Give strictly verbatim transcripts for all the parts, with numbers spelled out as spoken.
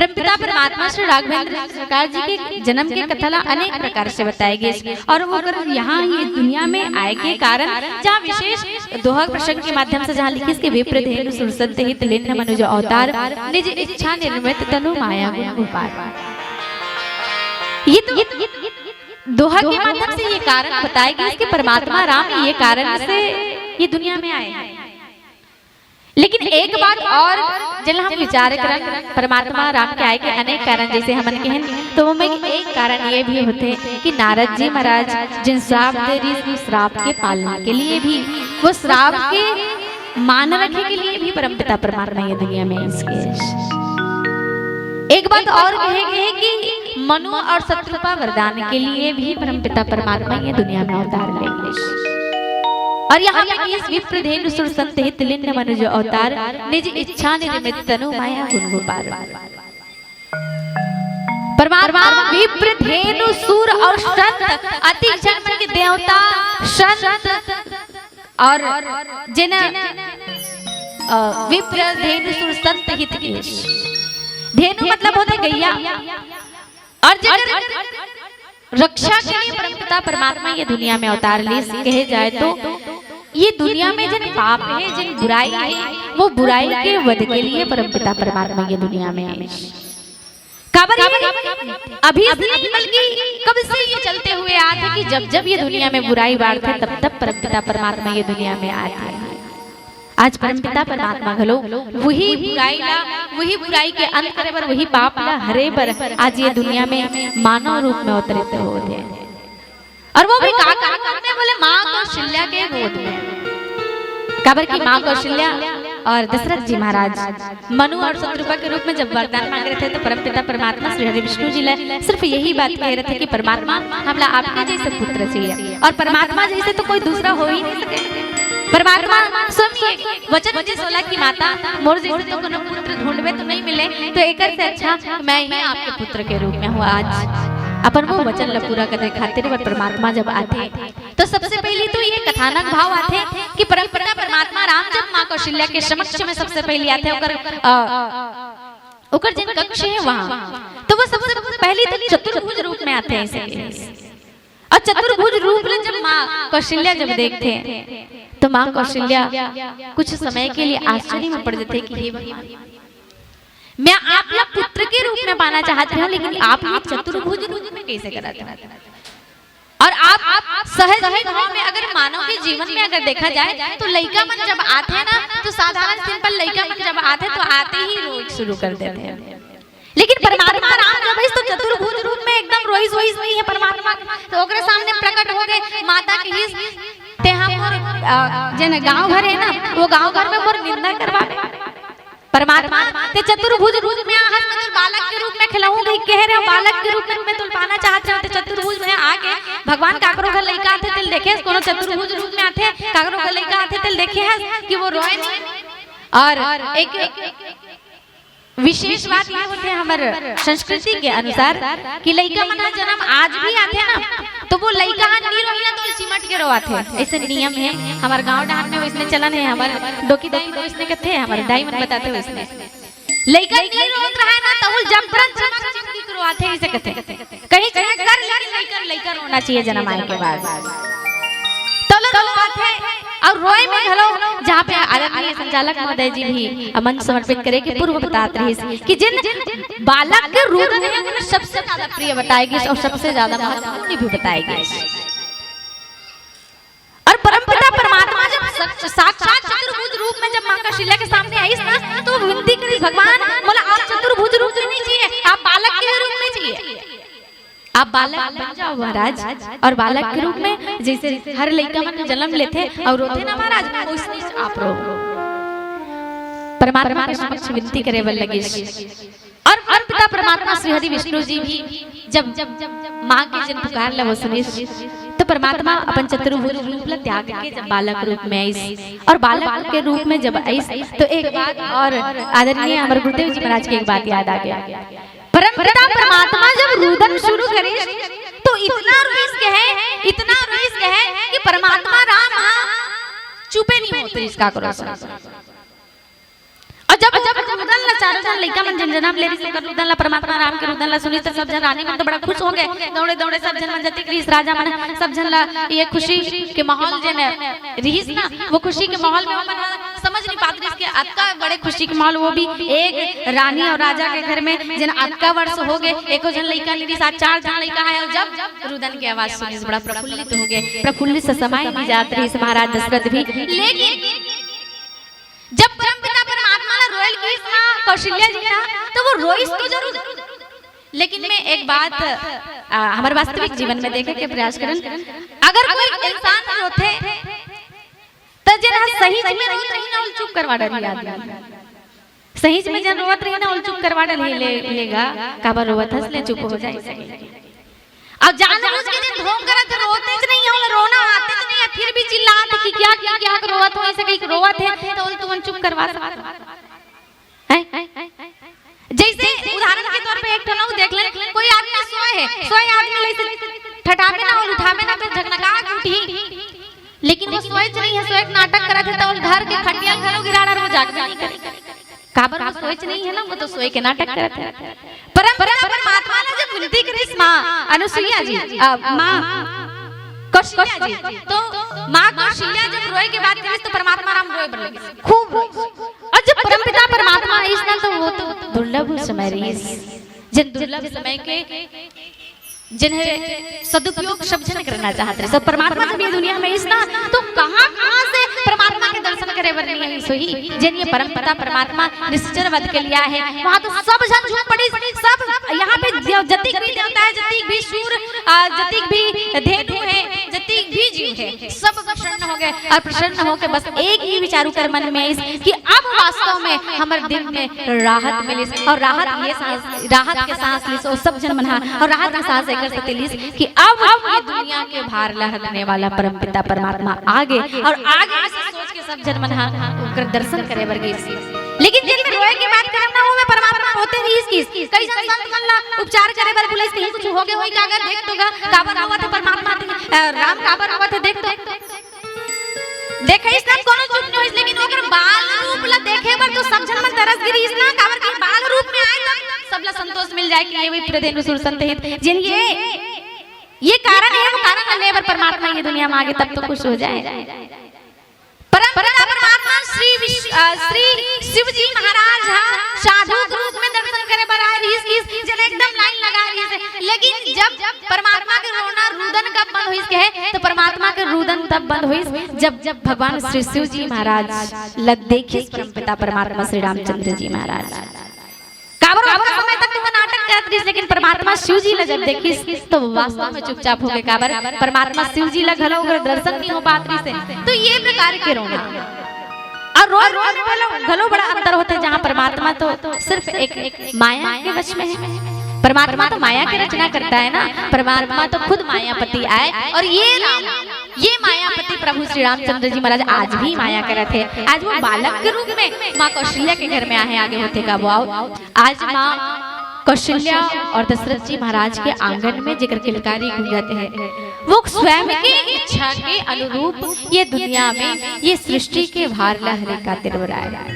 परमपिता परमात्मा श्री राघवेंद्र सरकार जी के जन्म के कथा ला अनेक प्रकार से बताए गिस और ओकर यहाँ ये दुनिया में आए के कारण, जहाँ विशेष दोहा प्रसंग के माध्यम से जहाँ लिखिस कि विप्र धेनु सुर संत हित, लीन्ह मनुज अवतार, निज इच्छा निर्मित तनु माया गुन गुपार। ये तो दोहा के माध्यम से ये कारण बताए गिस कि परमात्मा राम ये कारण से ये दुनिया में आए हैं। लेकिन एक बात और जेला हम विचार करन, परमात्मा राम के आए के अनेक कारण, जैसे हमन कहेन, तो ओमे एक कारण ये भी होथे कि नारद जी महाराज जिन श्राप दे रिहिस, श्राप के पालन के लिए भी, वो श्राप के मान रखे के लिए भी परमपिता परमात्मा ये दुनिया में आइस। एक बात और कहे गे हे कि मनु और शतरूपा वरदान के लिए भी परमपिता परमात्मा ये दुनिया में अवतार ले गिस। और यहाँ पे इस विप्र धेनु सुर संत हित, लीन्ह मनुज अवतार, निज इच्छा निर्मित तनु माया गुन गुपार। परमात्मा विप्र धेनु सुर और संत, अति क्षण मन के देवता, संत और जेन, अ, विप्र धेनु सुर संत हित के। धेनु मतलब होथे गैया, और जेकर रक्षा के लिए परमपिता परमात्मा ये दुनिया में अवतार लिस। कहे जाए तो ये दुनिया में जिन पाप हे, जिन बुराई हे, वो बुराई के वध के लिए परमपिता परमात्मा ये दुनिया में आए। काबर ये अभी से नहीं, बल्कि कब से ये चलते हुए आथे कि जब जब ये दुनिया में बुराई बाढ़थे, तब तब परमपिता परमात्मा ये दुनिया में आथे। आज परमपिता परमात्मा घलो वही बुराई ला, वही बुराई के अंत करे बर, वही पाप ला हरे बर आज ये दुनिया में मानव रूप में अवतरित होत हे। और वो भी का, का, का में बोले, माँ कौशल्या के गोद में। काबर कि माँ कौशल्या और दशरथ जी महाराज मनु और शतरूपा के रूप में जब वरदान मांगे रहिथे, तो परमपिता परमात्मा श्री हरि विष्णु जी ला सिर्फ यही बात कहे रहिथे कि परमात्मा, हमला आपके जैसे पुत्र चाहिए, और परमात्मा जैसे तो कोई दूसरा हो ही नहीं सके। परमात्मा स्वयं ये वचन दे रिहिस कि माता, मोर जैसे तो कोनो पुत्र ढूंढबे तो नहीं मिले, तो एकर से अच्छा मैं ही आपके पुत्र के रूप में हूँ। आज अपन वो वचन ला पूरा करे खातिर बर परमात्मा जब आथे, तो सबसे पहली तो ये कथानक भाव आथे कि परमपिता परमात्मा राम जब माँ कौशल्या के समक्ष में सबसे पहली आथे, ओकर, अ, ओकर जेन कक्ष हे वहाँ, तो वो सबसे पहली तो चतुर्भुज रूप में आथे ऐसे। और चतुर्भुज रूप ले जब माँ कौशल्या जब देखथे, तो माँ कौशल्या कुछ समय के लिए आश्चर्य में पड़ जाथे कि हे भगवान, मैं आप ला पुत्र के रूप में पाना चाहत हूँ, लेकिन आप ये चतुर्भुज रूप में कैसे करत हो? और आप, आप सहज ही भाव में अगर मानव के जीवन में अगर देखा जाए, तो लइका मन जब आथे ना, तो साधारण simple लइका मन जब आथे, तो आते ही रोए शुरू कर देथे। लेकिन परमात्मा राम जब आइस तो चतुर्भुज रूप में एकदम रोइस, रोइस नहीं हे परमात्मा, तो ओकरे सामने प्रकट हो गए, माता कहिस, "तेहा मोर, अ, जेन गांव घर हे ना, वो गांव घर में मोर निंदा करवा।" परमात्मा, "ते चतुर्भुज रूप में आहस, मैं तोर बालक के रूप में खेलहूं," कहि कहे रहे, "बालक के रूप में मैं तोल पाना चाहत हूं, ते चतुर्भुज में आके भगवान काकरो घर लइका आथे, तेल देखे हस, कोनो चतुर्भुज रूप में आथे, काकरो घर लइका आथे, तेल देखे हस कि वो रोए नहीं।" और एक विशेष बात ये होथे हमर संस्कृति के अनुसार कि लइका मन ह जन्म आज भी आथे ना, तो वो लइका ह नी रोही ना, तो चिमट के रोवाथे। ऐसे नियम हे हमर गांव डहार में, वैसने चलन हे, हमर डोकी दाई मन वैसने कथे, हमर दाई मन बताथे वैसने। लइका नी रोत रहे ना, तहू ल जबरन चिमट चिमटी के रोवाथे, ऐसे कथे। कहीं चाहे कर, लेकिन लइका, लइका रोना चाहिए जन्म आए के बाद। तो लो रोवाथे और रोए में घलो, जहाँ पे आदरणीय संचालक महोदय जी भी मंच समर्पित करे के पूर्व बतात रहिस कि जिन बालक के रूप में सबसे ज्यादा प्रिय बताए गिस और सबसे ज्यादा महत्वपूर्ण भी बताए गिस। और परमपिता परमात्मा जब सच-, साक्षात चतुर्भुज रूप में जब माँ कौशल्या के सामने आइस ना, तो विनती करिस, "भगवान, मोला आप चतुर्भुज रूप में नहीं चाहिए, आप बालक के रूप में चाहिए। आप बालक बन जाओ महाराज।" और बालक के रूप में जैसे हर लइका मन जन्म लेथे और रोथे ना महाराज, वैसने आप रो। परमात्मा के समक्ष विनती करे बर लगिस। और परमपिता परमात्मा श्री हरि विष्णु जी भी जब, जब माँ के जन पुकार ला वो सुनिस, तो परमात्मा अपन चतुर्भुज रूप ला त्याग के जब बालक रूप में आइस और बालक के रूप में जब आइस, तो एक बात और आदरणीय हमर गुरुदेव जी महाराज के एक बात याद आ गया। परमपिता परमात्मा जब रुदन शुरू करिस, तो इतना रोइस कहे, इतना रोइस कहे कि परमात्मा राम ह चुपे नहीं होत रिहिस, का करो सा। और जब, जब रुदन ला चारों झन लइका मन जेन जनम ले रिहिस, ओकर रुदन ला, परमात्मा राम के रुदन ला सुनिस, त सब झन रानी मन तो बड़ा खुश हो गए। दौड़े दौड़े सब झन मन जतिक रिहिस, राजा मन, सब झन ला ये खुशी के माहौल जेन रिहिस ना, वो खुशी के माहौल में ओमन ह समझ नहीं पात रिहिस कि अतका बड़े खुशी के माहौल, वो भी एक रानी और राजा के घर में, जेन अतका वर्ष हो गए, एको झन लइका नहीं रिहिस, आज चार झन लइका है। और जब रुदन के आवाज सुनिस, बड़ा प्रफुल्लित हो गए। प्रफुल्लित से समय भी जात रिहिस महाराज दशरथ भी। लेकिन जब परमपिता परमात्मा ला रोयल किहिस ना कौशल्या जी ना, तो वो रोइस तो जरूर, लेकिन मैं एक बात, आ, हमर वास्तविक जीवन में देखे के प्रयास करन, अगर कोई इंसान रोथे, त जेन ह सही में रोत रही ना, ओला चुप करवा डरही आदमी। सही में जेन रोवत रही ना, ओला चुप करवा डरही, ले, लेगा, काबर रोवत हस, ले चुप हो जाए। अब जानबूझ के जेन ढोंग करत हे, रोतेच नहीं हे, ओला रोना आतेच नहीं हे, फिर भी चिल्लात हे कि क्या, क्या, क्या रोवत हो, ऐसे कहीं रोवत हे, तो ओला तुमन चुप करवा सकत हो। हैं? जैसे उदाहरण के तौर पे एक ठन अउ देख लें, कोई आदमी सोए हे, सोए आदमी ला ऐसे ठठाबे ना, ओला उठाबे ना, तो झकनका के उठही, लेकिन वो सोएच नहीं हे, सोए के नाटक करत हे, तो ओला धर के खटिया घलो गिरा डार, वो जागबे नहीं करे। काबर वो सोएच नहीं हे ना, वो तो सोए के नाटक करत हे। परम परमात्मा ने जब विनती करिस माँ अनुसुईया जी, अ, माँ कौशल्या जी, तो माँ कौशल्या जब रोए के बात करिस तो परमात्मा राम रोए बर लगिस, खूब रोइस। और जब परमपिता परमात्मा आइस ना, तो वो तो दुर्लभ समय रहिस, जेन दुर्लभ समय के जिन्हें सदुपयोग सब झन करना चाहत रहे। सब परमात्मा जब ये दुनिया में आइस ना, तो कहाँ-कहाँ से परमात्मा के दर्शन करे बर नहीं आइस होही? जेन ये परमपिता परमात्मा निश्चर वध के लिए आए हे, वहाँ तो सब झन झूम पड़िस, सब यहाँ पे देव-, जतिक भी देवता हे, जतिक भी सूर, आ, जतिक भी धेनु हे, जतिक भी जीव हे, सब प्रसन्न हो गए। और प्रसन्न होके बस एक ही विचार ओकर मन में आइस कि अब वास्तव में हमर दिन में राहत मिलिस, और राहत ये सांस, राहत के सांस लिस, और सब झन मन हा, और राहत के सांस एकर सेती लिस कि अब ये दुनिया के भार ला हरने वाला परमपिता परमात्मा आगे, और आगे ऐसे सोच के सब झन मन हा ओकर दर्शन करे बर गिस। लेकिन जेन में रोए के बात करब ना, वो में परमात्मा होते नहीं इसकी। कई झन संत मन ला उपचार करे बर बुलाइस, कहीं कुछ हो गए होई का, अगर देख तो गा, काबर रोवत हे परमात्मा, अ, राम काबर रोवत हे, देख तो। देखे इस ना कोनो चूक नहीं होइस, लेकिन ओकर बाल रूप ला देखे बर तो सब झन मन तरस गे रिहिस ना, काबर कि बाल रूप में आए तो सब ला संतोष मिल जाए कि ये वही प्रेदेनु सुर संत हित। जेन ये, ये कारण हे, वो कारण ला ले बर परमात्मा ये दुनिया में आगे, तब तो खुश हो जाए। परम परम परमात्मा श्री विश्व, अ, श्री शिव जी महाराज हा साधु के रूप में दर्शन करे बर आए रिहिस, जेन एकदम लाइन लगा रिहिस हे। लेकिन जब परमात्मा के रोना रुदन कब बंद होइस कहे, तो परमात्मा के रुदन तब बंद होइस, जब, जब भगवान श्री शिव जी महाराज ला देखिस परमपिता परमात्मा श्री रामचंद्र जी महाराज। काबर ओतका समय तक तो नाटक करत रिहिस, लेकिन परमात्मा शिव जी ला जब देखिस, तो वो वास्तव में चुपचाप हो गए। काबर परमात्मा शिव जी ला घलो ओकर दर्शन नहीं हो पात रिहिस हे। तो ये प्रकार के रोना और रो, रो, रो, घलो, घलो बड़ा अंतर होथे, जहाँ परमात्मा तो सिर्फ एक, एक माया के वश में हे। परमात्मा तो माया के रचना करता है ना, परमात्मा तो खुद मायापति आए। और ये राम, ये मायापति प्रभु श्री रामचंद्र जी महाराज आज भी माया करत हे। आज वो बालक के रूप में माँ कौशल्या के घर में आहे, आगे होथे का वो आओ। आज माँ कौशल्या और दशरथ जी महाराज के आंगन में जेकर किलकारी गूंजत हे, वो स्वयं के इच्छा के अनुरूप ये दुनिया में, ये सृष्टि के भार ला हरे खातिर बर आए।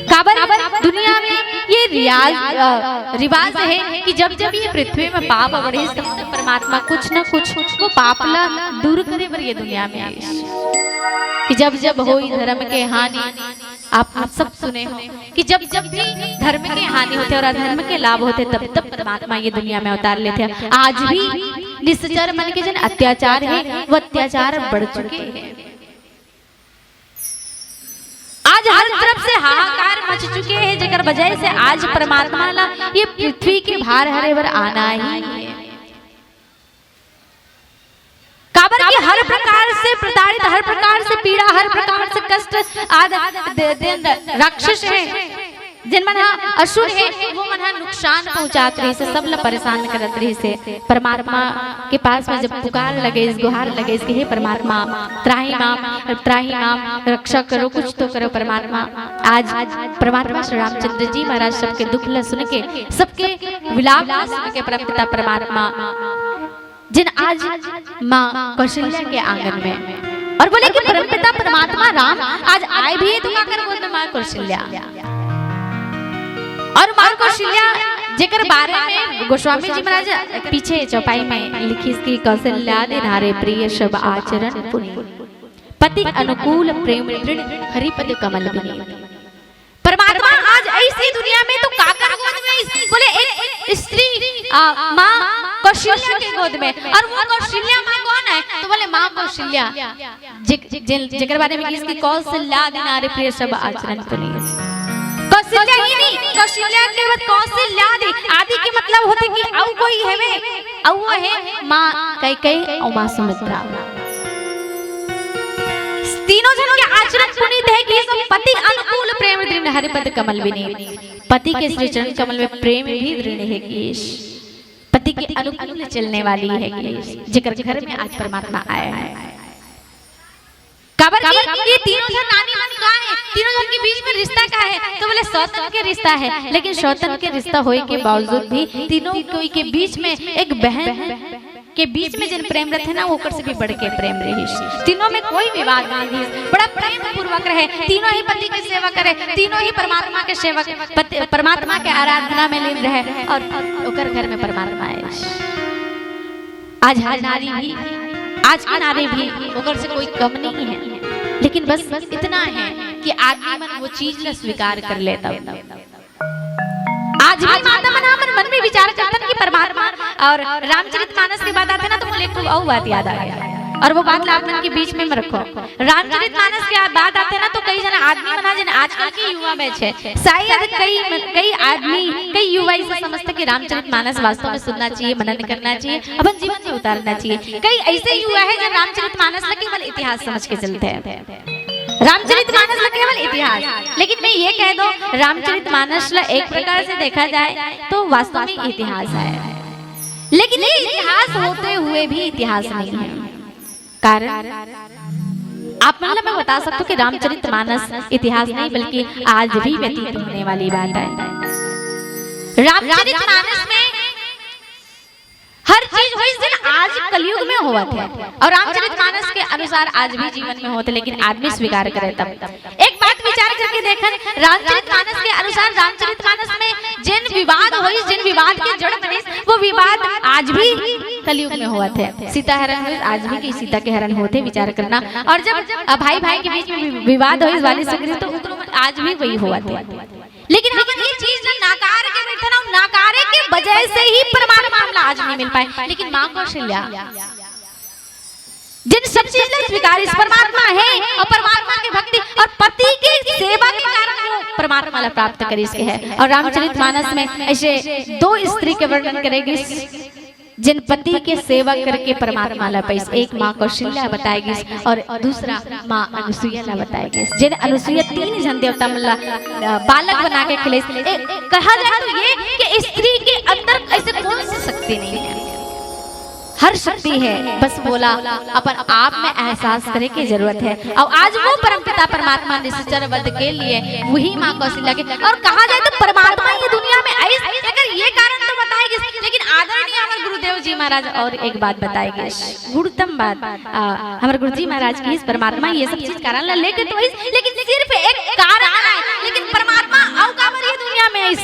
काबर दुनिया में ये रियाज, अ, रिवाज हे कि जब जब ये पृथ्वी में पाप बढ़िस, तब तब परमात्मा कुछ न कुछ वो पाप ला दूर करे बर ये दुनिया में आइस। कि जब जब होई धर्म के हानि, आप, आप सब सुने हो कि जब जब भी धर्म के हानि होथे और अधर्म के लाभ होथे, तब तब परमात्मा ये दुनिया में अवतार लेथे। आज भी निशाचर मन के जेन अत्याचार हे, वो अत्याचार बढ़ चुके हे। आज हर तरफ से हाहाकार मच चुके हे, जेकर वजह से आज परमात्मा ला ये पृथ्वी के भार हरे बर आना ही हे। काबर कि हर प्रकार से प्रताड़ित, हर प्रकार से पीड़ा, हर प्रकार से कष्ट आद दे, दे, राक्षस हे, जेन मन हा असुर हे, वो मन हा नुकसान पहुंचात रहिस हे, सब ला परेशान करत रहिस हे। परमात्मा के पास में जब पुकार लगिस, गुहार लगिस कि हे परमात्मा, त्राहि माम, त्राहि माम, रक्षा करो, कुछ तो करो परमात्मा। आज परमात्मा श्री रामचंद्र जी महाराज सबके दुख ला सुन के, सबके विलाप ला सुन के परमपिता परमात्मा जेन आज माँ कौशल्या के आंगन में, और बोले कि परमपिता परमात्मा राम आज आए भी हे तो काकर गोद में माँ कौशल्या। और माँ कौशल्या, जेकर बारे में गोस्वामी जी महाराज पीछे चौपाई में लिखिस कि कौशल्यादि नारी प्रिय सब आचरण पुनीत, पति अनुकूल प्रेम दृढ़ हरिपद कमल विनीत। परमात्मा आज ऐसी दुनिया में तो काकर गोद में इस-, बोले एक स्त्री, आ, माँ कौशल्या के गोद में, और वो कौशल्या माँ कौन है? तो बोले माँ कौशल्या, जे-, जे-, जेकर बारे में किसकी कौशल्यादि नारी प्रिय सब आचरण पुनीत। कौशल्या ही नहीं, कौशल्या के बाद कौशल्यादि, आदि के मतलब होथे कि अउ कोई हवे, अउ वो हे माँ कैकेयी अउ माँ सुमित्रा। तीनों जन के आचरण पुनीत है कि सब पति अनुकूल प्रेम दृढ़ हरिपद कमल विनीत। पति के श्री चरण कमल में प्रेम भी दृढ़ है कि पति के अनुकूल चलने वाली है कि जेकर घर में आज परमात्मा आया है। काबर कि ये तीनों जन रानी मन का है, तीनों जन के बीच में रिश्ता का है, तो बोले सौतन के रिश्ता है, लेकिन सौतन के रिश्ता होए के बावजूद भी तीनों कोई के बीच में एक बहन के बीच में जिन प्रेम रथे ना, ओकर से भी बढ़ के प्रेम रहिस। तीनों में कोई विवाद नहीं रहिस, बड़ा प्रेम पूर्वक रहे, तीनों ही पति के सेवा करे, तीनों ही परमात्मा के सेवक, पति, परमात्मा के आराधना में लीन रहे और ओकर घर में परमात्मा आए। आज हर नारी भी, आज की नारी भी ओकर से कोई कम नहीं है, लेकिन बस इतना है कि आदमी मन वो चीज ला स्वीकार कर लेता। आज भी माता मन हमन मन में विचार करतन कि परमात्मा और रामचरित मानस के बात आथे ना, तो मोला एक ठो अउ बात याद आ गया, और वो बात ला आप मन के बीच में रखो। रामचरित मानस के बात आथे ना, तो कई जन आदमी मन, जन आजकल के युवा बैच है, शायद कई, कई आदमी, कई युवा इसे समझते कि रामचरित मानस वास्तव में सुनना चाहिए, मनन करना चाहिए, अपन जीवन में उतारना चाहिए। कई ऐसे युवा है जो रामचरित मानस ला केवल इतिहास समझ के चलते हैं, रामचरित मानस ला केवल इतिहास। लेकिन मैं ये कह दो, रामचरित मानस ला एक प्रकार से देखा जाए तो वास्तव में इतिहास है, लेकिन ये इतिहास होते हुए भी इतिहास नहीं है। कारण आप मन ला मैं बता सकता हूँ कि रामचरित मानस इतिहास नहीं, बल्कि आज भी व्यतीत होने वाली बात है। रामचरित मानस में हर चीज होइस, जिन आज कलयुग में होवत है, और रामचरित मानस के अनुसार आज भी जीवन में होत है, लेकिन आदमी स्वीकार करे तब। एक बात विचार करके देखन, रामचरित मानस के अनुसार, रामचरित मानस में जिन विवाद होइस, जिन विवाद के जड़ बनिस, वो विवाद आज भी कलयुग में होवत है। सीता हरण होइस, आज भी की सीता के हरण होत है, विचार करना। और जब, अ, भाई भाई के बीच में वि-, विवाद होइस, वाली सुग्रीव, तो उकरो में आज भी वही होवत है। लेकिन हम ये चीज ना नकार के बैठे ना, नकारे के वजह से ही परमात्मा हमला आज नहीं मिल पाए। लेकिन माँ कौशल्या जिन सब चीज ला स्वीकारिस, परमात्मा है, और परमात्मा के भक्ति और पति के सेवा के कारण वो परमात्मा ला प्राप्त करिस के है। और रामचरित मानस में ऐसे दो स्त्री के वर्णन करेगी, जिन पति के सेवा करके परमात्मा ला पाइस। एक माँ कौशल्या बताए गिस और दूसरा माँ अनुसुईया ला बताए गिस। जिन अनुसुईया तीन झन देवता मन ला, अ, बालक बना के खिलेस। ए, कहा जाए तो ये कि स्त्री के अंदर ऐसे कौन सी शक्ति नहीं है, हर शक्ति है, बस बोला अपन आप में एहसास करे के जरूरत है। और आज वो परमपिता परमात्मा निशाचर वध के लिए वही माँ कौशल्या के, और कहा जाए तो परमात्मा ये दुनिया में आइस, अगर ये कारण तो बताए गिस, लेकिन आदरणीय हमर गुरुदेव जी महाराज और एक बात बताए गिस, गुरुतम बात, आ, हमर गुरु जी महाराज की इस परमात्मा ये सब चीज कारण ला लेके तो आइस, लेकिन सिर्फ एक कारण है, लेकिन परमात्मा अउ काबर ये दुनिया में आइस।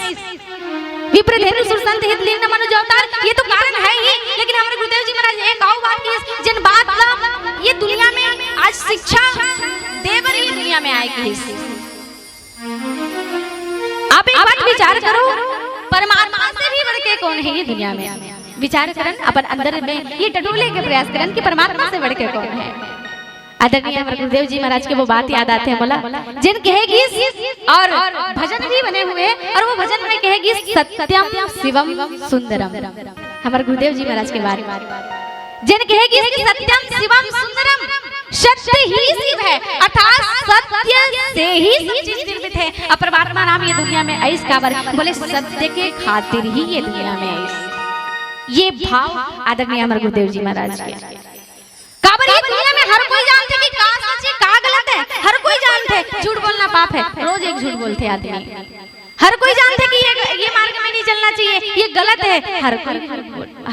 विप्रधेनु सुरसंत हित दीन मनुज अवतार, ये तो कारण है ही, लेकिन हमर गुरुदेव जी महाराज एक अउ बात किहिस, जिन बात ला ये दुनिया में आज शिक्षा दे बर ये दुनिया में आए किहिस। आप एक बात विचार करो, परमात्मा से भी बढ़ के कौन है ये दुनिया में? विचार करन, अपन अंदर में ये टटोले के प्रयास करन कि परमात्मा से बढ़ के कौन है। आदरणीय हमर गुरुदेव जी महाराज के वो बात याद आथे मोला, जिन कहे गिस, और भजन भी बने हुए हैं, और वो भजन में कहे गिस, "सत्यम शिवम सुंदरम।" हमर गुरुदेव जी महाराज के बात, जिन कहे गिस कि "सत्यम शिवम सुंदरम", सत्य ही शिव है, अर्थात सत्य से ही सब चीज निर्मित है। और परमात्मा राम ये दुनिया में आइस काबर, बोले सत्य के खातिर ही ये दुनिया में आइस। ये भाव आदरणीय हमर गुरुदेव जी महाराज के। काबर ये दुनिया में हर कोई जानथे कि का सच है, का गलत है, हर कोई जानथे झूठ बोलना पाप है, रोज एक झूठ बोलथे आदमी। हर कोई जानथे कि ये, ये मार्ग में नहीं चलना चाहिए, ये गलत है, हर कोई,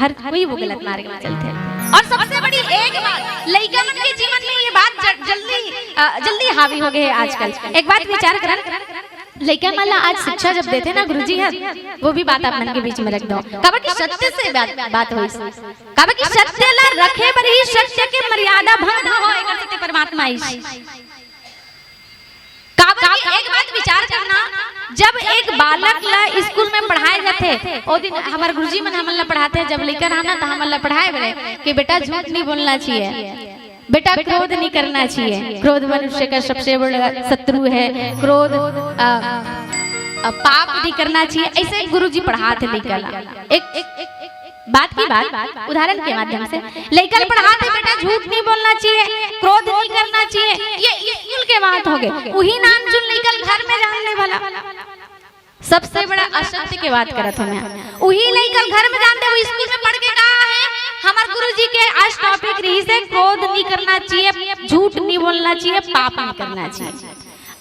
हर कोई वो गलत मार्ग में चलथे। और सबसे बड़ी एक बात, लइका मन के जीवन में ये बात ज-, जल्दी, अ, जल्दी हावी हो गई है आजकल। एक बात विचार करन, लइका मन ला आज शिक्षा जब देथे ना गुरुजी ह, वो भी बात आप मन के बीच में रख दो, काबर कि सत्य से बात, बात होइस। काबर कि सत्य ला रखे बर ही सत्य के मर्यादा भंग न हो, एकर सेती परमात्मा आइस। काबर कि एक बात विचार करना, जब एक बालक ला स्कूल में पढ़ाए जाथे, ओ दिन हमर गुरुजी मन हमन ला पढ़ाथे, जब लइका रहना त हमन ला पढ़ाए बरे कि बेटा झूठ नहीं बोलना चाहिए, बेटा क्रोध नहीं करना चाहिए, क्रोध मनुष्य का सबसे बड़ा शत्रु है, क्रोध अ, अ, पाप नहीं करना चाहिए। ऐसे गुरुजी पढ़ाथे लइका ला। एक, एक, एक बात की बात, उदाहरण के माध्यम से लइका ला पढ़ाथे, बेटा झूठ नहीं बोलना चाहिए, क्रोध नहीं करना चाहिए, ये स्कूल के बात हो गए। उही नानचुन लइका ला घर में जान ले भला, सबसे बड़ा असत्य के बात करत हूँ मैं। उही लइका ला घर में जान दे, वो स्कूल में पढ़ के कहा है, हमर गुरुजी के आज टॉपिक रहिस हे क्रोध नहीं करना चाहिए, झूठ नहीं बोलना चाहिए, पाप नहीं करना चाहिए।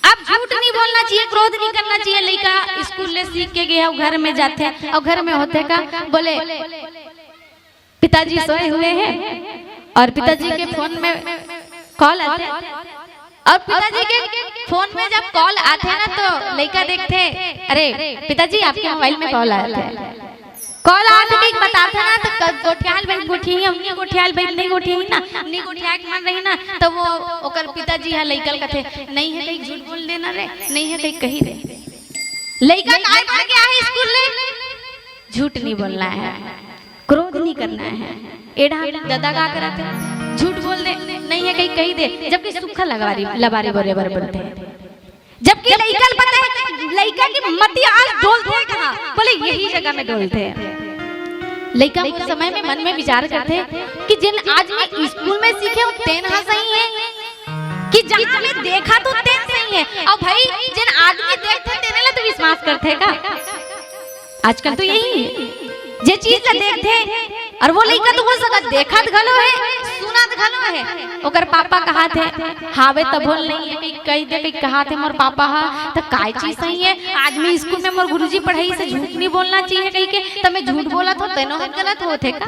अब झूठ नहीं बोलना चाहिए, क्रोध नहीं करना चाहिए, लइका स्कूल ले सीख के गया, घर में जाथे अउ घर में होथे का बोले, पिताजी सोए हुए हैं और पिताजी के फोन में कॉल आथे, और पिताजी के फोन में जब कॉल आथे ना तो लइका देखथे, अरे पिताजी आपके मोबाइल में कॉल आथे, कॉल आथे कि बताथे ना तो क-, गोठियाल बहिन गोठियाही, हमनी गोठियाल बहिन नहीं गोठियाही ना, हमनी गोठिया के मन रही ना तो वो ओकर पिताजी ह लइका ल कथे, नहीं है कहीं झूठ बोल देना रे, नहीं है कहीं कही दे। लइका काय पढ़ के आहे स्कूल ले? झूठ नहीं बोलना है, क्रोध नहीं करना है। एड़ा दादा का करत है, झूठ बोल दे, नहीं है कहीं कही दे, जबकि सुखा लबारी लबारी बोले बर बोलथे। जबकि लइका ल पता है, लइका की मति आज डोलथे कहाँ, बोले यही जगह में डोलथे। लइका वो समय में मन में विचार करथे कि जेन आदमी स्कूल में सीखे हो तेन हा सही है, कि जहाँ में देखा तो तेन सही है। अउ भाई जेन आदमी देखथे तेने ला तो विश्वास करथे का? आजकल तो यही है, जे चीज ला देखथे, अउ वो लइका तो हो सकत देखत घलो है, सुनत घलो है, ओकर पापा कहाथे, हावे तभो ल नहीं है, कहीं कही दे, कहीं कहाथे मोर पापा हा, त काय चीज सही है? आज मैं स्कूल में मोर गुरुजी पढ़ाइस हे झूठ नहीं बोलना चाहिए कहिके, त मैं झूठ बोलत हो, तेनो ह गलत होथे का?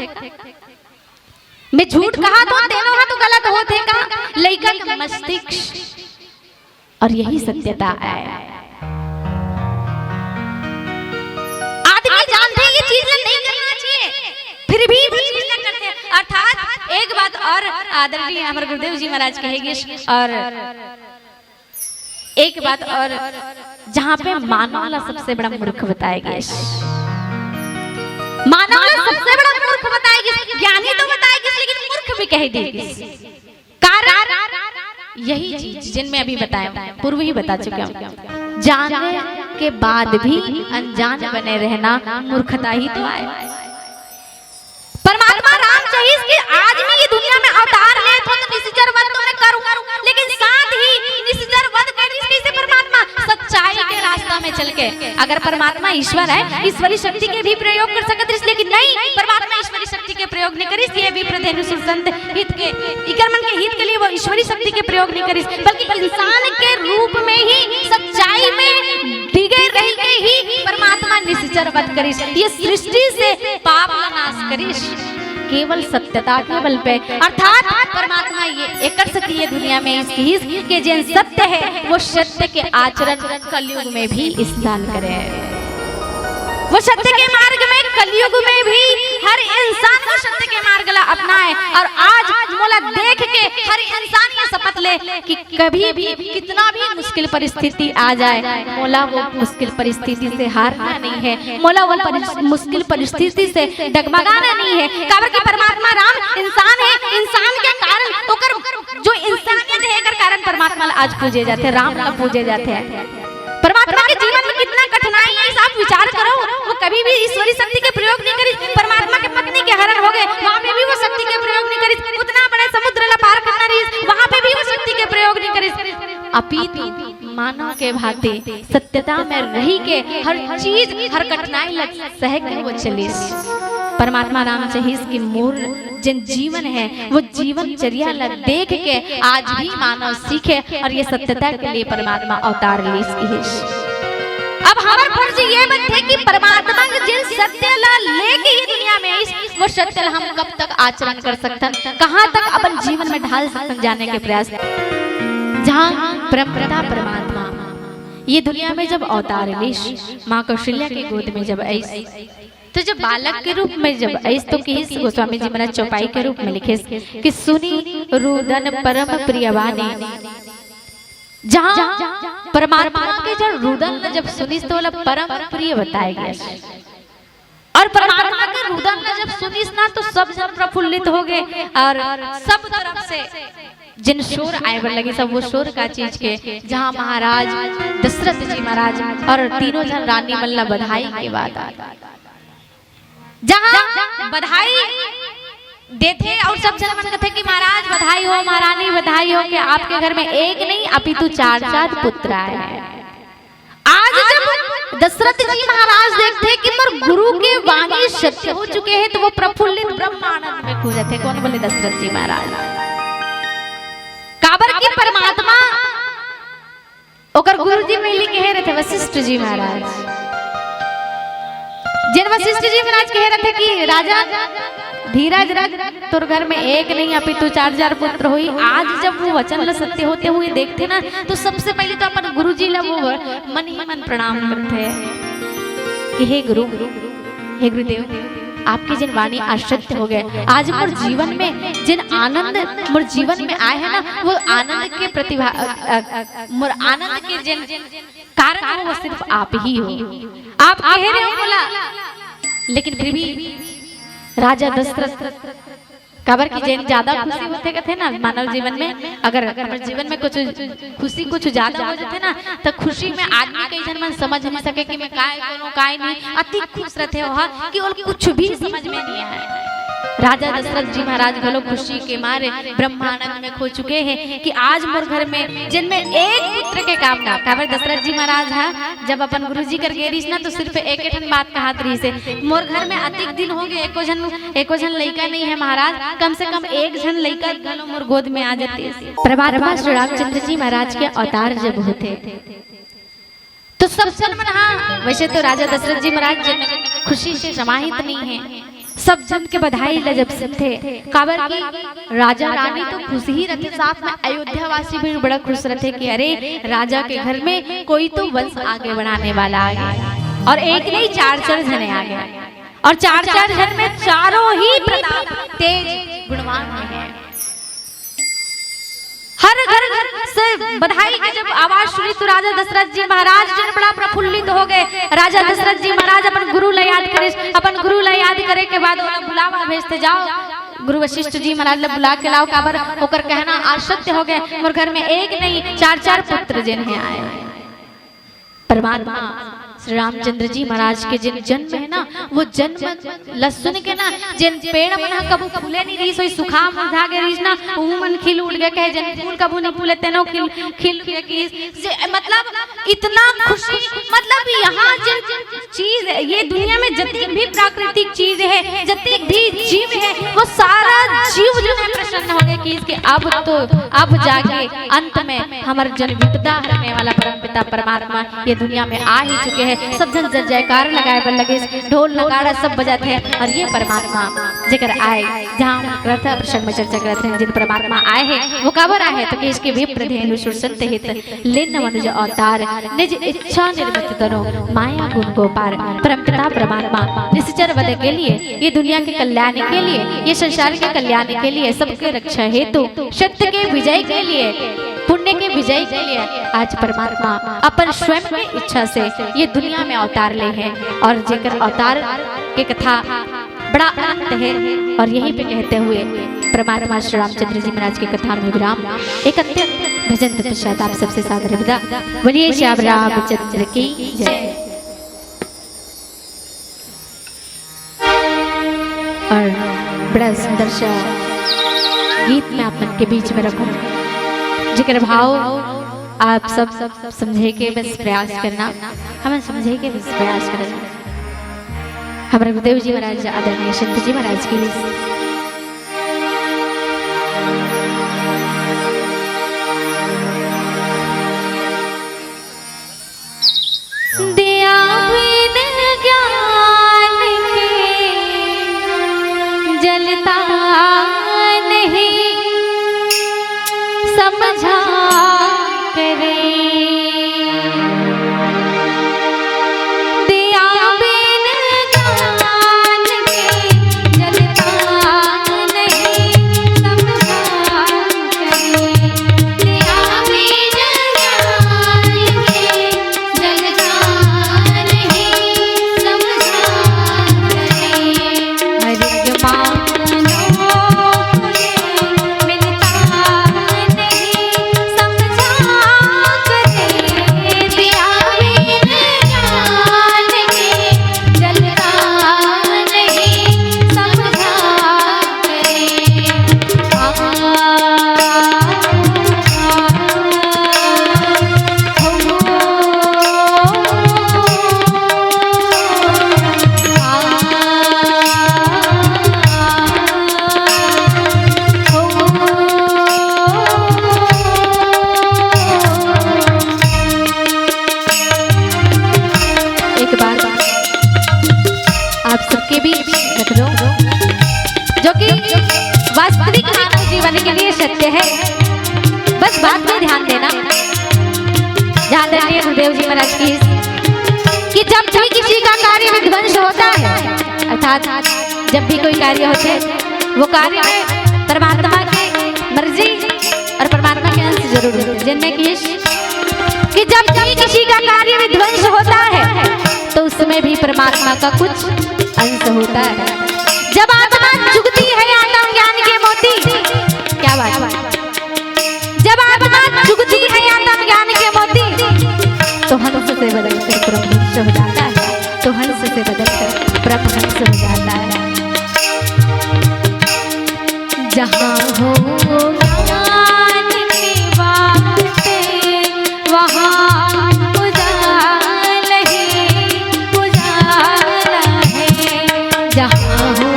मैं झूठ कहात हो, तेनो ह तो गलत होथे का? लइका के मस्तिष्क, अउ यही सत्यता है। आदमी जानथे ये चीज ला नहीं करना चाहिए, फिर भी वो चीज ला करथे। अर्थात एक बात अउ, आदरणीय हमर गुरुदेव जी महाराज कहे गिस, अउ एक बात अउ, जहाँ पे मानव ला सबसे बड़ा मूर्ख बताए गिस, मानव ला सबसे बड़ा मूर्ख बताए गिस, ज्ञानी तो बताए गिस लेकिन मूर्ख भी कह दे गिस। कारण यही चीज जिन मैं अभी बताया हूँ, पूर्व ही बता चुका हूँ, जाने के बाद भी अनजान बने रहना मूर्खता ही तो आय। परमात्मा राम चाहिस कि आज मैं ये दुनिया में अवतार लेत हो तो निशिचर वध तो मैं करूँ, लेकिन साथ ही निशिचर वध करिस कइसे परमात्मा? सच्चाई के रास्ता में चल के। अगर परमात्मा ईश्वर है, ईश्वरी शक्ति के भी प्रयोग कर सकत रहिस, लेकिन नहीं, परमात्मा ईश्वरी शक्ति के प्रयोग नहीं करिस। ये विप्रधेनु सुरसंत हित के, इकर मन के हित के लिए वो ईश्वरी शक्ति के प्रयोग नहीं करिस, बल्कि इंसान के रूप में ही सच्चाई में डिगे रह के ही परमात्मा निशिचर वध करिस, ये सृष्टि से पाप ला नाश करिस, केवल सत्यता के बल पे। अर्थात परमात्मा ये एकर सेती ये दुनिया में आइस किहिस कि जेन सत्य है वो सत्य के आचरण कलयुग में भी स्थान करे। वो सत्य के मार्ग में कलयुग में भी हर इंसान वो सत्य के मार्ग ला अपनाए। अउ आज मोला देख के हर इंसान ये शपथ ले कि कभी भी कितना भी मुश्किल परिस्थिति आ जाए, मोला वो मुश्किल परिस्थिति से हारना नहीं है, मोला वो परिस-, मुश्किल परिस्थिति से डगमगाना नहीं है। काबर कि परमात्मा राम इंसान है, इंसान के कारण ओकर जो इंसानियत है, एकर कारण परमात्मा ला आज पूजे जाथे, राम ला पूजे जाथे। परमात्मा के जीवन में कितना कठिनाई है, आप विचार करो। वो कभी भी ईश्वरी शक्ति के प्रयोग नहीं करिस, परमात्मा के पत्नी के हरण हो गए, वहाँ पे भी वो शक्ति के प्रयोग नहीं करिस। उतना बड़ा समुद्र ला पार करना रहिस, वहाँ पे भी वो शक्ति के प्रयोग नहीं करिस। अपितु मानव के भांति सत्यता में रही के हर चीज, हर कठिनाई ला सह के वो चलिस। परमात्मा राम चाहिस कि मोर जेन जीवन है, वो जीवन चर्या ला देख के आज भी मानव सीखे अउ ये सत्यता के लिए परमात्मा अवतार लीस किहिस। अब हमर फर्ज ये बनथे कि परमात्मा के जेन सत्य ला लेके ये दुनिया में आइस, वो सत्य ला हम कब तक आचरण कर सकथन, कहाँ तक अपन जीवन में ढाल सकथन, जाने के प्रयास। जहाँ परमपिता परमात्मा ये दुनिया में जब अवतार लीस, माँ कौशल्या के गोद में जब आइस, तो जब बालक के रूप में जब आइस, तो किहिस, गोस्वामी जी महाराज चौपाई के रूप में लिखिस कि सुनी रुदन परम प्रिय बानी। जहाँ परमात्मा के जब रुदन ला जब सुनिस, तो ओला परम प्रिय बताय गिस। और परमात्मा के रुदन ला जब सुनिस ना, तो सब जन प्रफुल्लित हो गए और सब तरफ से जिन शोर आए बर लगिस, सब वो शोर का चीज के, जहाँ महाराज दशरथ जी महाराज और तीनों जन रानी मन ला बधाई के बाद आ, जहाँ बधाई देथे और सब जन मन कथे कि महाराज बधाई हो, महारानी बधाई हो कि आपके घर में एक नहीं अपितु चार चार पुत्र आए हैं। आज जब दशरथ जी महाराज देखथे कि मोर गुरु के वाणी सत्य हो चुके हे, तो वो प्रफुल्लित ब्रह्मानंद में खो जाथे। कोन बोले? दशरथ जी महाराज। काबर कि परमात्मा ओकर गुरु जी पहिली कहे रहिथे, वशिष्ठ जी महाराज। जेन वशिष्ठ जी महाराज कहे रहिथे कि राजा धीरज रख, तोर घर में एक नहीं अपितु चार चार पुत्र होई। आज जब वो वचन ल सत्य होते हुए देखथे ना, तो सबसे पहले तो अपन गुरु जी ला वो मन ही मन प्रणाम करथे कि हे गुरु, हे गुरुदेव, आपकी जिन वाणी आज सत्य हो गए। आज मोर जीवन में जिन आनंद मोर जीवन में आए है ना, वो आनंद के प्रतिभा, अ, अ, अ, मोर आनंद के जिन कारण हो, वो सिर्फ आप ही हो। आप कह रहे हो बोला, लेकिन फिर भी राजा दशरथ, काबर कि जेन ज्यादा खुशी होथे कथे ना मानव जीवन में, अगर हमर जीवन में कुछ खुशी कुछ ज्यादा हो जाथे ना, त खुशी में आदमी कई झन मन समझ नहीं सके कि मैं काय कोनो काय नहीं, अति खुश रथे ओहा कि ओला कुछ भी समझ में नहीं आए। राजा दशरथ जी महाराज घलो खुशी के मारे ब्रह्मानंद में खो चुके हैं कि आज मोर घर में जिनमें एक पुत्र के कामना, काबर दशरथ जी महाराज हा जब अपन गुरु जी कर गे रहिस ना, तो सिर्फ एक ठन बात कहत रहिस हे, मोर घर में अतिक दिन हो गए, एको झन, एको झन लइका नहीं है महाराज, कम से कम एक झन लइका घलो मोर गोद में आ जाते। परमात्मा श्री रामचंद्र जी महाराज के अवतार जब होथे, तो सब जन मन हा, वैसे तो राजा दशरथ जी महाराज जिन खुशी से समाहित नहीं है, सब जन के बधाई ला जब सुनथे, काबर कि राजा रानी तो खुश ही रथे, साथ में अयोध्या वासी भी बड़ा खुश रथे कि अरे, राजा के घर में कोई तो वंश आगे बढ़ाने वाला आ गया। और एक नहीं, चार चार झने आ गए, और चार चार झन में चारों ही प्रताप तेज गुणवान में है। हर घर घर से बधाई के जब आवाज सुनी, तो राजा दशरथ जी महाराज जिन बड़ा प्रफुल्लित हो गए। राजा दशरथ जी महाराज अपन गुरु ला याद करे, अपन गुरु ला याद करे के बाद ओला बुलावा भेजथे, जाओ गुरु वशिष्ठ जी महाराज ला बुला के लाओ, काबर ओकर कहना आज सत्य हो गए, मोर घर में एक नहीं चार चार पुत्र जिन है आए। परमात्मा श्री रामचंद्र जी महाराज के जिन जन्म है ना, वो जन्म ल सुन के ना, जिन पेड़ मन ह कभू फूले नहीं रहिस, वही सुखा मुरझा गे रहिस ना, वो मन खिल उठ गए, कहे जिन फूल कभू नहीं फूले, तेनो खिल, खिल उठ गए कि जे, मतलब इतना खुशी, मतलब यहाँ जिन चीज है, ये दुनिया में जतिक भी प्राकृतिक चीज है, जतिक भी जीव है, वो सारा जीव जो है प्रसन्न हो गए कि इसके अब तो, अब जाके अंत में हमर जन विपदा हरने वाला परमपिता परमात्मा ये दुनिया में आ ही चुके हैं। सब झन जय जयकार लगाए बर लगिस, ढोल नगाड़ा सब बजात है। और ये परमात्मा जेकर आए, जहाँ हम कथा प्रसंग में चर्चा करत हैं, जिन परमात्मा आए हैं, वो काबर आए हैं? तो कि इसके विप्र धेनु सुरसंत हित, लेन मनुज अवतार, निज इच्छा निर्मित तनु, माया गुण को पार। परमपिता परमात्मा निश्चर वध के लिए, ये दुनिया के कल्याण के लिए, ये संसार के कल्याण के लिए, सबके रक्षा हेतु, सत्य के विजय के लिए, पुण्य के विजय के लिए आज परमात्मा अपन स्वयं के इच्छा से ये दुनिया में अवतार ले हैं। और जेकर अवतार के कथा बड़ा अनंत है। और यहीं पे कहते हुए परमात्मा श्री रामचंद्र जी महाराज की कथा में विराम। एक अंतिम भजन तत्पश्चात आप सबसे सादर विदा। बोलिए श्याम रामचंद्र की जय। और बड़ा सुंदर सा गीत मैं आप मन के बीच में रखूं, जेकर भाव आप सब समझे के बस प्रयास करना, हमन समझे के बस प्रयास करना। हमारे गुरुदेव जी महाराज, आदरणीय संत जी महाराज की दया बिन ज्ञान के जलता नहीं समझा करे। सबके बीच रख दो, जो कि वास्तविक मानव जीवन के लिए सत्य है। बस बात में ध्यान देना। जहाँ आदरणीय गुरुदेव जी महाराज की, कि जब भी किसी का कार्य विध्वंस होता है, अर्थात जब भी कोई कार्य होते हैं, वो कार्य में परमात्मा की मर्जी और परमात्मा के अंश जरूर होते हैं। जिनमें कि, कि जब भी किसी का कार्य विध्वंस होता है, तो उसमें भी परमात्मा का कुछ अंश होता है। जब आत्मा चुगती है आत्म ज्ञान के मोती, क्या बात है? जब आत्मा चुगती है आत्म ज्ञान के मोती, तो हंस से बदलकर परमहंस हो जाता है, तो हंस से बदलकर परमहंस हो जाता है। जहाँ हो ज्ञान की बातें, वहाँ उजाला ही उजाला है। जहाँ हो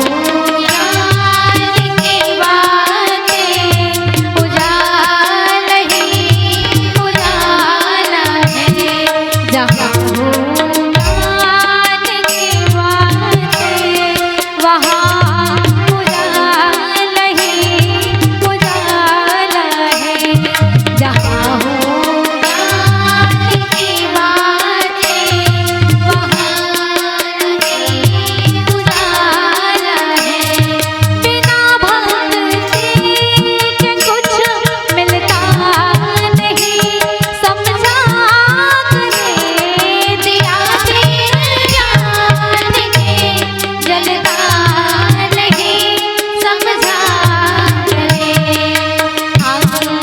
ज्ञान की बातें, उजाला ही उजाला है। जहाँ हो ज्ञान की बातें, वहाँ उजाला ही उजाला है। जहाँ हो ज्ञान की बातें, वहाँ उजाला है। बिना भक्ति के कुछ मिलता नहीं, समझा करे दिया बिन ज्ञान के, जलता नहीं, समझा करे। आ, आ, आ,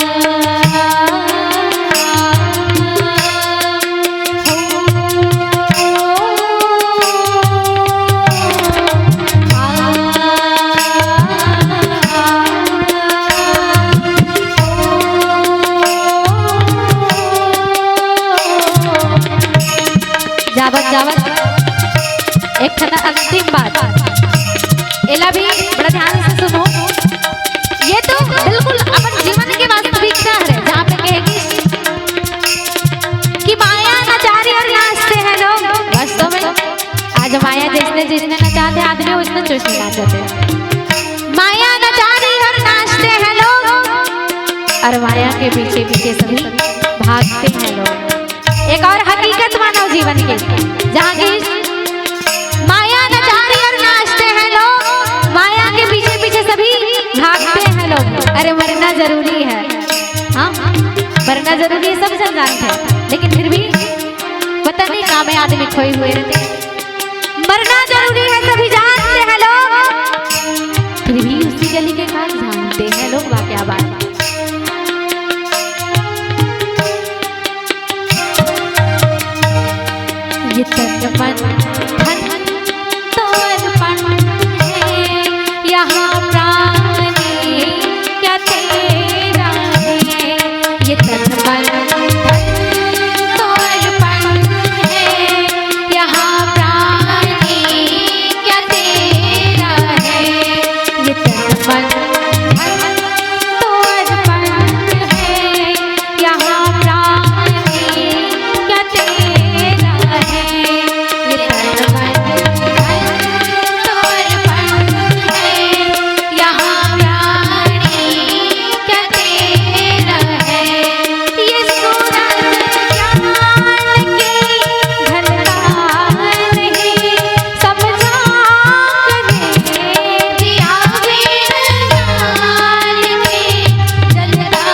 जावत जावत एक ठन अंतिम बात, एला भी बड़ा ध्यान से सुनो। ये तो बिल्कुल अपन जीवन के वास्तविकता है, जहाँ पे कहेगी कि माया नचारी और नाचते हैं लोग। वास्तव में आज माया जैसने जैसने नचाथे आदमी, वैसने चुस्त नाचथे। माया नचारी और नाचते हैं लोग, और माया के पीछे पीछे सभी भागते हैं लोग। एक और हकीकत मानव जीवन की, जहाँ की माया नचारी और नाचते हैं लोग, माया के पीछे पीछे सभी भागते हैं लोग। अरे, मरना जरूरी है, हाँ, मरना जरूरी है, सब जन जानते हैं, लेकिन फिर भी पता नहीं कहाँ में आदमी खोए हुए रहते हैं। मरना जरूरी है, सभी जानते हैं लोग, फिर भी उसी गली के काज झांकते हैं लोग। वाह, क्या बात है। ये तन मन धन तो अर्पण है, यहाँ प्राणी क्या तेरा है। ये तन मन धन तो अर्पण है, यहाँ प्राणी क्या तेरा है। ये तन मन धन तो अर्पण है, यहाँ प्राणी क्या तेरा है। ये तन मन धन तो अर्पण है, यहाँ प्राणी क्या तेरा है। ये सूरज ज्ञान की घनता नहीं, समझा करे दिया बिन ज्ञान के, जलता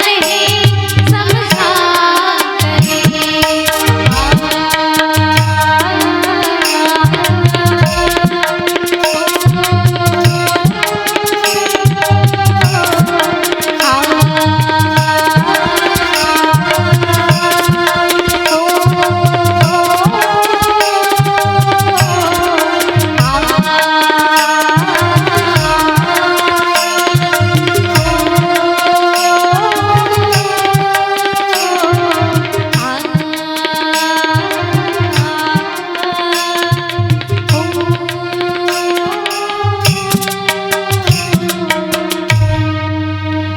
नहीं, समझा करे।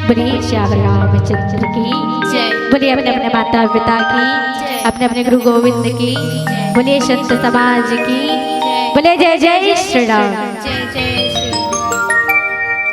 बोलिए श्याम रामचंद्र की जय। बोलिए अपने अपने माता पिता की, जय। अपने अपने गुरु गोविंद की, जय। बोलिए संत समाज की, जय। बोले जय जय श्री राम।